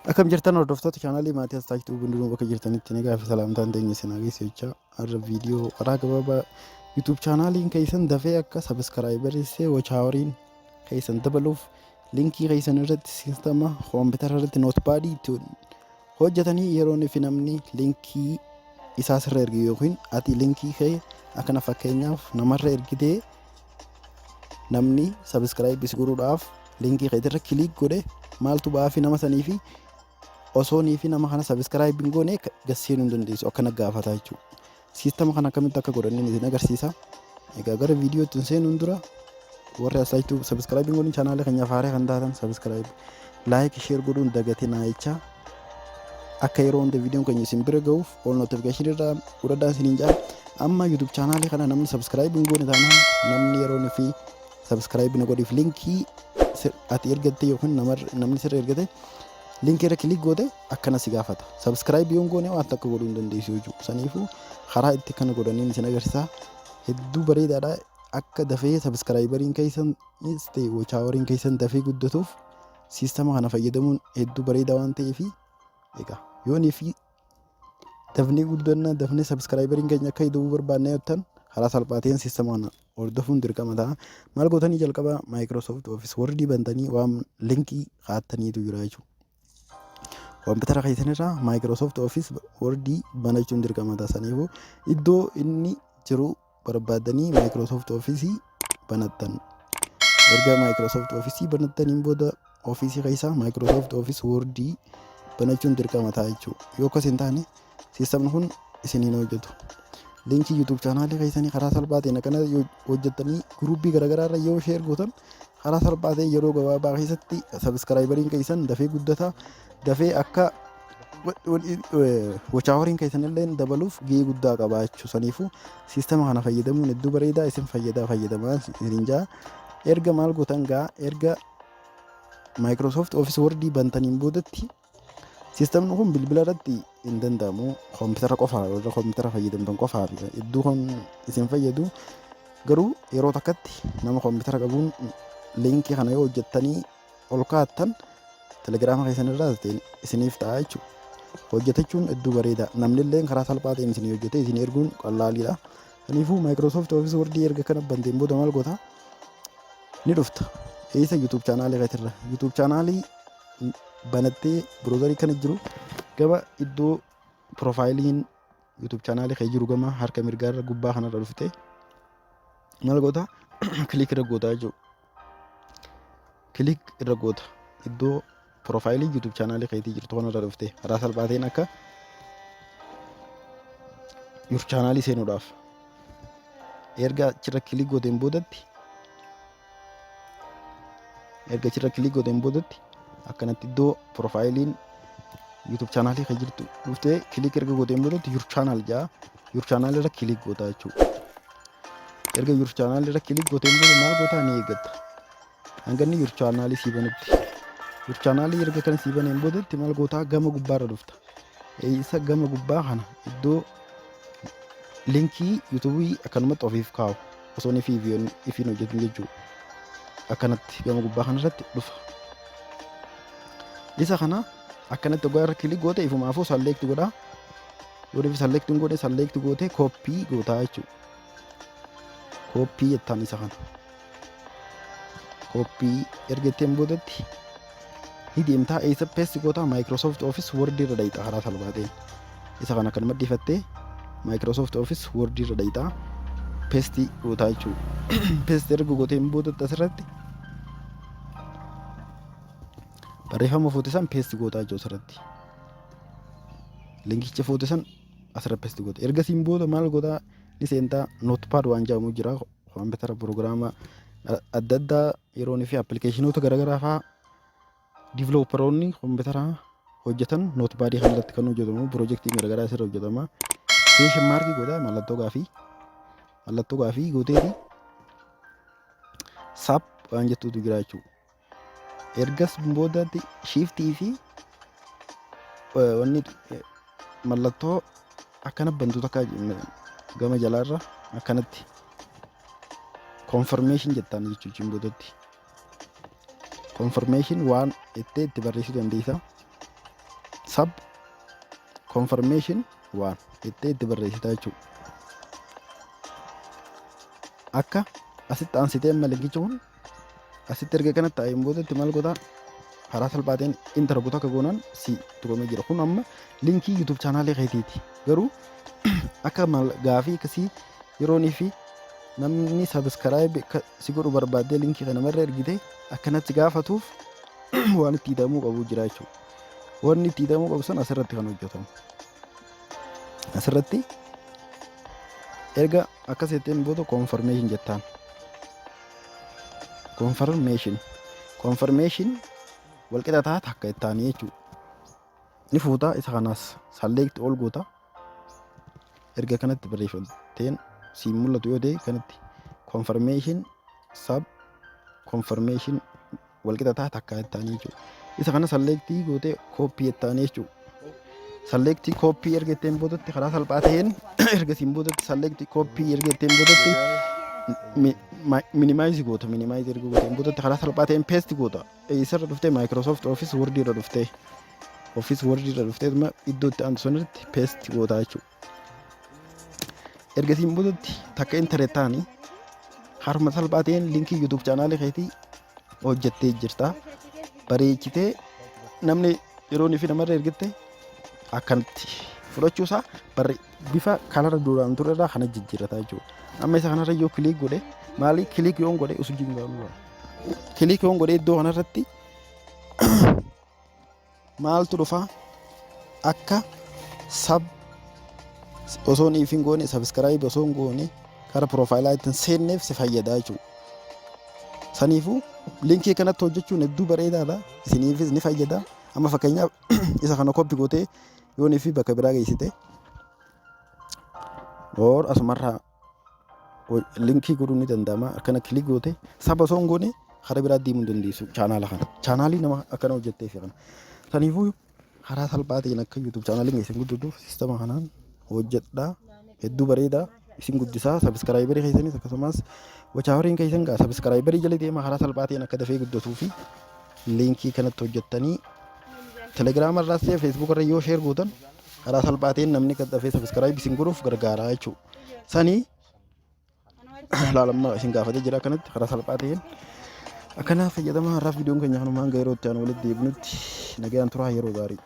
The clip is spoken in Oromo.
Akkam jirtan, hordoftoota chaanaalii Maatii Astaaktuu? Hundinuu bakka jirtanitti nagaa fi salaamtaan teenya isin haa geessu jechaa, har'a viidiyoo karaa gabaabaa YouTube chaanaaliin keessan dafee akka subscriberii, watch houriin keessan dabaluuf, linkii keessan irratti siistama koompitara irratti notepadii itti hojjetanii yeroo fi namni linkii isaa sirra erge yookiin ati linkii kee akkana fakkeenyaaf namarra ergitee, namni subscribe si godhuudhaaf linkii keetirra click godhe, maaltu ba'aa fi nama sanii fi osoo nii fi nama kana subscribe hin goone gasseenuu hin dandeessu, akkana gaafata jechuudha. Siistama kana akkamitti akka godhaniin isin agarsiisa. Egaa gara viidiyootti hin seenuun dura, warri asaayituu subscribe hin godhin, chaanaala keenyaaf haaraa kan taatan, subscribe, like, share godhuun dagatinaa jecha, akka yeroo hunda viidiyoon keenya isin bira ga'uuf all notification irraa godhadhaa isiniin jaa. Amma YouTube chaanaalii kana namni subscribe hin goone taanaan, namni yeroo fi subscribe na godhiif linkii ati ergatte yookiin namni sirra ergate linkii irra click goote, akkana si gaafata. Subscribe yoo hin goone waan takka godhuu hin dandeessu jechuudha. Saniifuu karaa itti kana godhaniin isin agarsiisa. Hedduu bareedaadha. Akka dafee subscriberiin keessanis ta'e watch houriin keessan dafee guddatuuf siistama kana fayyadamuun hedduu bareedaa waan ta'eef, egaa yoonii fi dafnee guddannaa, dafnee subscriberiin keenya akka ida'uu barbaanne yoo, karaa salphaa ta'een siistama kana hordofuun dirqama ta'a. Maal gootanii? Jalqaba Microsoft Office Word bantanii waan linkii kaa'attaniitu jira jechuudha. Koompitara keessan irraa Microsoft Office Word banachuun dirqama ta'a. Saniifuu iddoo inni jiru barbaadanii Microsoft Office banattan. Erga Microsoft Office banattaniin booda, Office keessaa Microsoft Office Word banachuun dirqama ta'a jechuudha. Yoo akkas hin taane siistamni kun isiniin hojjetu. Linkii YouTube chaanaalii keessanii karaa salphaa ta'een akkana hojjettanii groupii garaagaraa irra yoo share gootan, karaa salphaa ta'een yeroo gabaabaa keessatti subscriberiin keessan dafee guddata, dafee akka watch houriin keessan illee dabaluuf gahee guddaa qaba jechuudha. Saniifuu siistama kana fayyadamuun hedduu bareedaa isin fayyadaa, fayyadamaa isin jaa. Erga maal gootan gaa? Erga Microsoft Office Word bantaniin boodatti, siistamni kun bilbila irratti hin danda'amu, koompitara qofa, warra koompitara fayyadamtan qofaaf hedduu kan isin fayyadu. Garuu yeroo takkatti nama koompitara qabuun linkii kana yoo hojjettanii ol kaa'attan, telegiraama keessan irraa isiniif ta'a jechuudha. Hojjetachuun hedduu bareeda. Namni illee karaa salphaa ta'een isinii hojjetee isin erguun qallaaliidha. Kanaafuu Microsoft Office Word erga kana banteen booda maal goota? Ni dhufta. Eessa? YouTube chaanaalii keetirra. YouTube chaanaalii banattee browserii kana jiru gama iddoo profileiin YouTube chaanaalii kee jiru gama harka mirgaarra gubbaa kanarra dhuftee maal goota? Click irra goota jechuudha. Click irra goota. Iddoo profileii YouTube chaanaalii keetii jirtu kanarra dhuftee karaa salphaa ta'een akka your channelii seenuudhaaf, erga achirra click gooteen boodatti, erga achirra click gooteen boodatti, akkanatti iddoo profileiin YouTube chaanaalii kan jirtu dhuftee click erga gooteen boodatti, your channel jaa, your channel irra click goota jechuudha. Erga your channel irra click gooteen booda maal gootaa? Ni eeggatta. Hanga inni your channelii sii banutti. Your channelii erga kana sii baneen boodatti maal gootaa? Gama gubbaarra dhufta. Isa gama gubbaa kana iddoo linkii YouTubeii akkanumatti ofiif kaa'u osoo inni ifiin hojjetin jechuudha. Akkanatti gama gubbaa kanarratti dhufa. Isa kana akkanatti oggaa irra click goote, ifumaafuu select godhaa. Yoo ifi select hin godhe, select goote copy gootaa jechuudha. Copy jettaan isa kana. Copy erga ittiin boodatti ni deemtaa. Eessa paste gootaa? Microsoft Office Word irra dhayxa karaa salphaa ta'een. Isa kana akkanumatti dhiifattee Microsoft Office Word irra dhayxaa, paste gootaa jechuudha. Paste erga gooteen boodatti, asirratti barreeffama fuute san paste gootaa jechuudha asirratti. Linkicha fuute san asirra paste goota. Ergasiin booda maal gootaa? Ni seentaa. Notepad waan jedhamu jira. Koompitara piroogiraama adda addaa yeroo fi applicationoota garaagaraa fa'aa developeroonni koompitara hojjetan notepadii kan irratti kan hojjetamu, piroojeektiin garaagaraa asirra hojjetama. Question markii godhaa, mallattoo gaafii gooteeti sub waan jettuutu jira jechuudha. Ergas boodatti shiftii fi wanni mallattoo akkana bantu takka gama jalaarra akkanatti confirmation jettaan jechuun boodatti. Confirmation waan itti barreessuu dandeessa. Sub confirmation waan jettee itti barreessitaa jechuudha. Akka asitti aansitee amma linkichi kun asitti erga kanatti taa'een boodatti maal gootaa? Karaa salphaatiin enter goota. Akka goonaan si tuqamee jira. Kun amma linkii YouTube chaanaalii keetiiti. Garuu akka gaafii akkasii yeroonii fi namni subscribe si godhu barbaaddee linkii kana namarra ergite akkanatti gaafatuuf waan itti hidhamuu qabu jira jechuudha. Wanni itti hidhamuu qabu sun asirratti kan hojjetamu. Asirratti erga akkas jetteen booda confirmation jettaan. Confirmation. Confirmation walqixa taata akka ittaanii jechuudha. Ni fuutaa, isa kanaas select all goota. Erga kanatti barreeffatteen siin mul'atu yoo ta'e, kanatti confirmation sub confirmation walqixa taata akka ittaanii jechuudha. Isa kana select gootee copy ittaanii jechuudha. Select copy erga ittiin boodatti, karaa salphaa ta'een erga siin boodatti, select copy erga ittiin boodatti minimize goota. Minimize erga gooteen boodatti, karaa salphaa ta'een paste goota. Isarra dhuftee Microsoft Office Word irra dhuftee, Office Word irra dhuftee iddoo itti aantu sanirratti paste goota jechuudha. Ergasiin boodatti takka enter taanii haruma salphaa ta'een linkii YouTube chaanaalii keetii hojjettee jirta. Bareechitee namni yeroo inni fi namarra ergitte akkanatti fudhachuusaa barre bifa color duraan ture irraa kana jijjiirrata jechuudha. Amma isa kanarra yoo click godhe, maali, click yoon godhe, usu jingaanu click yoon godhe, iddoo kanarratti maaltu dhufa? Akka sub osoo if hin goone, subscribe osoo hin goone kara profaayilaa ittiin seenneef si fayyada jechuudha. Saniifuu linkii kanatti hojjechuun hedduu bareedaadha. Isiniifis ni fayyada. Amma fakkeenyaaf isa kana copy gootee yoonii fi bakka biraa geessite or asumarraa linkii godhuun ni danda'ama. Akkana click goote sub osoo hin goone karaa biraa deemuu hin dandeessu chaanaala kana. Chaanaalii nama akkana hojjetteef kana. Saniifuu karaa salphaa ta'een akka YouTube chaanaaliin isin guddatuuf sistema kanaan hojjedhaa. Hedduu bareedaa isin guddisaa, subscriberii keessanis akkasumas watch houriin keessan gaa subscriberii jala deema. Karaa salphaa ta'een akka dafee guddatuu fi linkii kanatti hojjettanii Telegiraama irraas ta'e Facebook irra yoo share gootan, karaa salphaa ta'een namni kan dafee subscribe isin godhuuf gargaara jechuudha. Sanii laalammaa isin gaafatee jira, akkanatti karaa salphaa ta'een akkana fayyadama. Har'aaf viidiyoon keenya kanumaan. Hanga yeroo itti aanu walitti deebinutti nagayaan turaa, yeroo gaarii.